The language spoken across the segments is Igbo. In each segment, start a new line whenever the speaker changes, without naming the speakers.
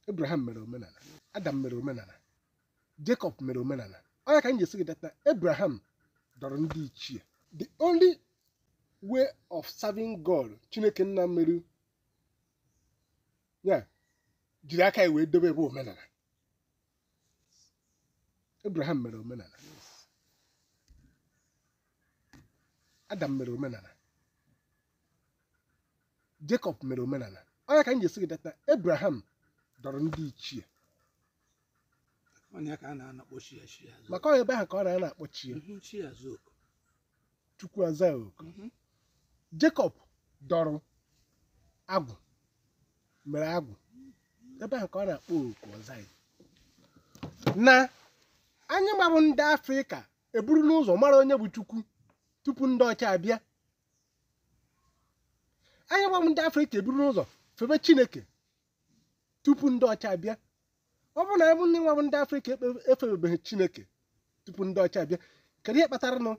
Abraham mere omenala, Adam mere omenala, Jacob mere omenala. Ọ ya ka m ji esi gị that na Abraham dọrọ ndị ichie. The only way of serving God Chineke nna mere ya jiri aka ya wee dobe bụ omenala. Abraham mere omenala, Adam mere omenala, Jacob mere omenala. Ọ ya ka m ji esi gị that na Abraham dọrọ ndị ichie.
Ọ ya ka a na-akpọ chi ya, chi azụ.
Maka ọ ebe ahụ ka ọ na-ana akpọ chi ya.
Chi azụ oku.
Chukwu aza oku. Jacob dọrọ agwụ, mere agwụ, ebe ahụ ka ọ na-akpọ oku ọza ya. Na anyị gbabụ ndị Afrịka eburu n'ụzọ mara onye bụ Chukwu tupu ndị ọcha abịa. Anyị gbabụ ndị Afrịka eburu n'ụzọ febe Chineke tupu ndị ọcha abịa. Ọ bụrụ na ndị nwa bụ ndị Afrịka efebebeghị Chineke tupu ndị ọcha abịa, kedu ihe kpatara nụ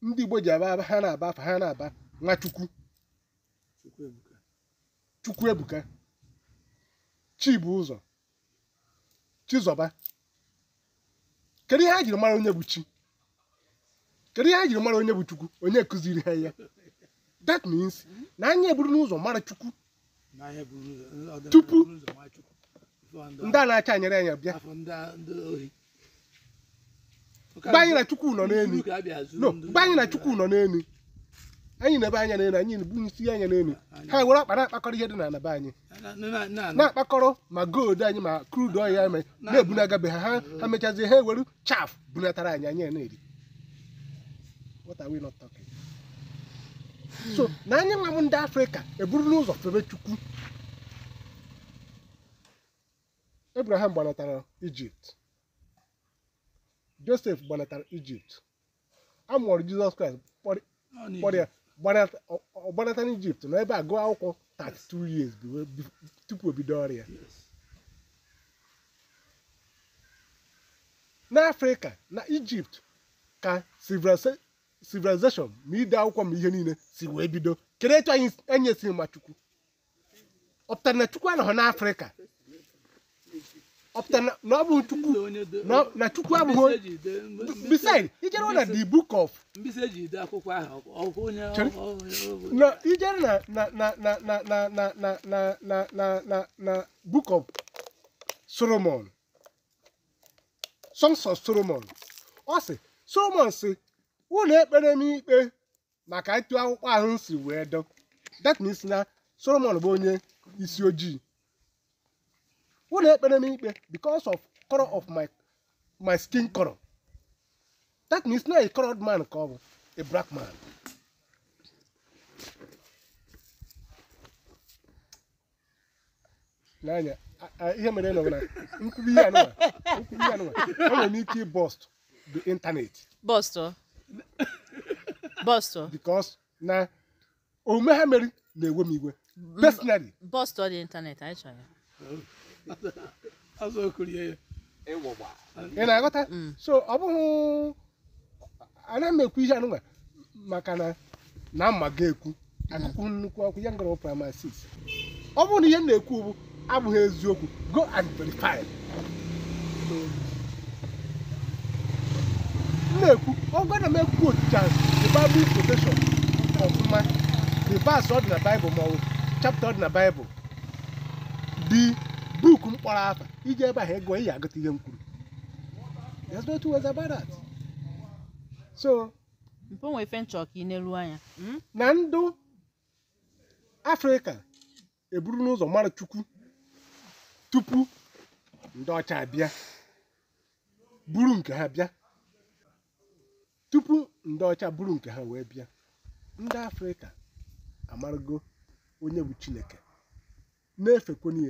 ndị Igbo ji aba ha na-aba afa ha na-aba Nwachukwu,
Chukwuebuka,
Chukwuebuka, Chibuụzọ, Chizọba? Kedu ihe ha jiri mara onye bụ chi? Kedu ihe ha jiri mara onye bụ Chukwu? Onye kụziri ha ya? That means na anyị eburu n'ụzọ mara Chukwu
n'ahịa buru ụzọ ọdịnala
Tupu-
buru ụzọ nwa Chukwu. Before
ndị a na-acha anyere anya bịa
afọ ndị ohi.
Gwa anyị na Chukwu nọ n'elu.
Zuru ka a bịa zuru
No, gwa anyị na Chukwu nọ n'elu. Anyị na-ebe anya n'elu, anyị na-ebu isi anya n'elu. Ha were ọkpa na-akpakọrọ ihe dị n'ala be anyị, na-akpakọrọ ma gold anyị ma crude oil anyị ma na-ebunagabe ha. Ha mechazie ha eweru chaff bunatara anyị, anyị na-eri. What are we not talking? So na anyị nwa bụ ndị Afrịka eburu n'ụzọ febe Chukwu. Abraham gbanatara Ijipt, Joseph gbanatara Ijipt, a mụrụ Jizọs Kraịst kpọrọ ya ọ gbanata n'Ijipt na ebe a gụọ akwụkwọ 32 years tupu o bido ọrịa. N'Afrịka na Ijipt ka civilization ma ide akwụkwọ ma ihe niile si wee bido. Kedu etu anyị esi ma Chukwu? Ọ pụtara na Chukwu anọghị n'Afrịka? Ọ pụtara na ọ bụghị Chukwu, na Chukwu abụghị? Beside, ijere na the book of
Mbisi eji ide akwụkwọ ahụ ọkwụ onye
Chere. Na ijere na na na na na na na na na na na na na book of Solomon, Songs of Solomon, ọ sị Solomon sị ụlọ ekpere m ikpe maka etu akwụkwọ ahụ m si wee dọ. That means na Solomon bụ onye isi ojii. Ụlọ ekpere m ikpe because of color of my skin color. That means na a colored man ka ọ bụ, a black man. N'anya ihe mere nọ bụ na nkwubi ihe anụnwa, nkwubi ihe anụnwa, enwere m ike ịbọst the internet.
Bọstọ. Bọstọ.
Because na omume ha mere na-ewe m iwe personally.
Bọstọ dị ịntanetị anyị chọrọ ya.
Azụ okurie ya.
Ị na-aghọta? So ọ bụghị anaghị m ekwu ihe anụnwa maka na na mma ga-ekwu akụkụ nnukwu akwụkwọ ya ngara primary 6. Ọ bụrụ na ihe m na-ekwu bụ abụghị eziokwu, go and verify. M na-ekwu ọ gwa na m ekwu otucha the Bible quotation ọfụma, the verse ọ dị na Bible ma ọ bụ chapter ọ dị na Bible, the book mkpọrọ afa, iji ebe ahụ ego ị ya agụta ihe m kwuru. There's no two ways about that. So
Mpe nwe ife nchọ ka ị n'elu anya.
Na ndụ Afrịka eburu n'ụzọ mara Chukwu tupu ndị ọcha abịa buru nke ha bịa, tupu ndị ọcha buru nke ha wee bịa, ndị Afrịka amarago onye bụ Chineke na-efekwenye.